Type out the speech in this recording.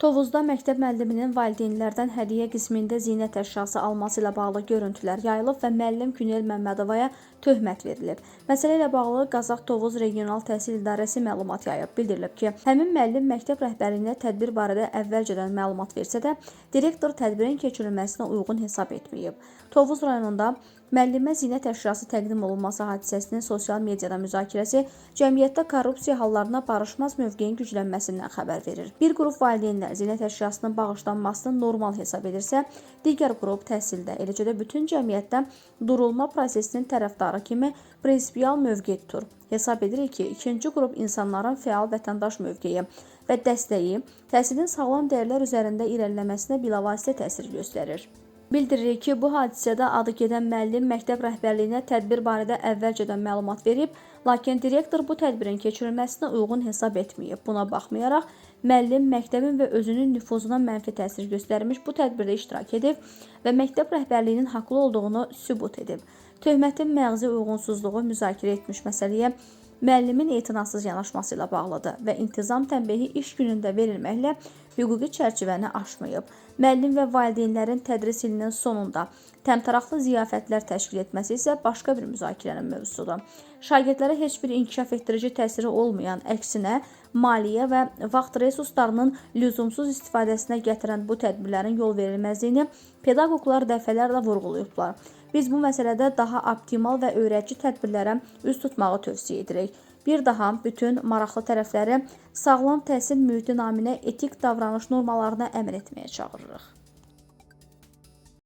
Tovuzda məktəb müəlliminin valideynlərdən hədiyyə qismində zinət əşyası alması ilə bağlı görüntülər yayılıb və müəllim Günel Məmmədovaya töhmət verilib. Məsələ ilə bağlı Qazax Tovuz Regional Təhsil İdarəsi məlumat yayıb. Bildirilib ki, həmin müəllim məktəb rəhbərliyinə tədbir barədə əvvəlcədən məlumat versə də, direktor tədbirin keçirilməsinə uyğun hesab etməyib. Tovuz rayonunda müəllimə zinət əşyası təqdim olunması hadisəsinin sosial mediada müzakirəsi cəmiyyətdə korrupsiya hallarına barışmaz mövqeyin güclənməsindən xəbər verir. Bir qrup valideynlər zinət əşyasının bağışlanmasını normal hesab edirsə, digər qrup təhsildə, eləcə də bütün cəmiyyətdə durulma prosesinin tərəfdarı kimi prinsipial mövqe tutur. Hesab edirik ki, ikinci qrup insanların fəal vətəndaş mövqeyi və dəstəyi təhsilin sağlam dəyərlər üzərində irəliləməsinə bilavasitə təsir göstərir. Bildiririk ki, bu hadisədə adı gedən müəllim məktəb rəhbərliyinə tədbir barədə əvvəlcədən məlumat verib, lakin direktor bu tədbirin keçirilməsinə uyğun hesab etməyib. Buna baxmayaraq, müəllim məktəbin və özünün nüfuzuna mənfi təsir göstərmiş bu tədbirdə iştirak edib və məktəb rəhbərliyinin haqlı olduğunu sübut edib. Töhmətin məğzi uyğunsuzluğu müzakirə etmiş məsələyə müəllimin etinasız yanaşması ilə bağlıdır və intizam tənbihi iş günündə verilməklə hüquqi çərçivəni aşmayıb. Müəllim və valideynlərin tədris ilinin sonunda təmtəraqlı ziyafətlər təşkil etməsi isə başqa bir müzakirənin mövzusudur. Şagirdlərə heç bir inkişaf etdirici təsiri olmayan, əksinə maliyyə və vaxt resurslarının lüzumsuz istifadəsinə gətirən bu tədbirlərin yol verilməzliyini pedaqoqlar dəfələrlə vurğulayıblar. Biz bu məsələdə daha optimal və öyrədici tədbirlərə üz tutmağı tövsiyə edirik. Bir daha bütün maraqlı tərəfləri sağlam təhsil mühiti naminə etik davranış normalarına əməl etməyə çağırırıq.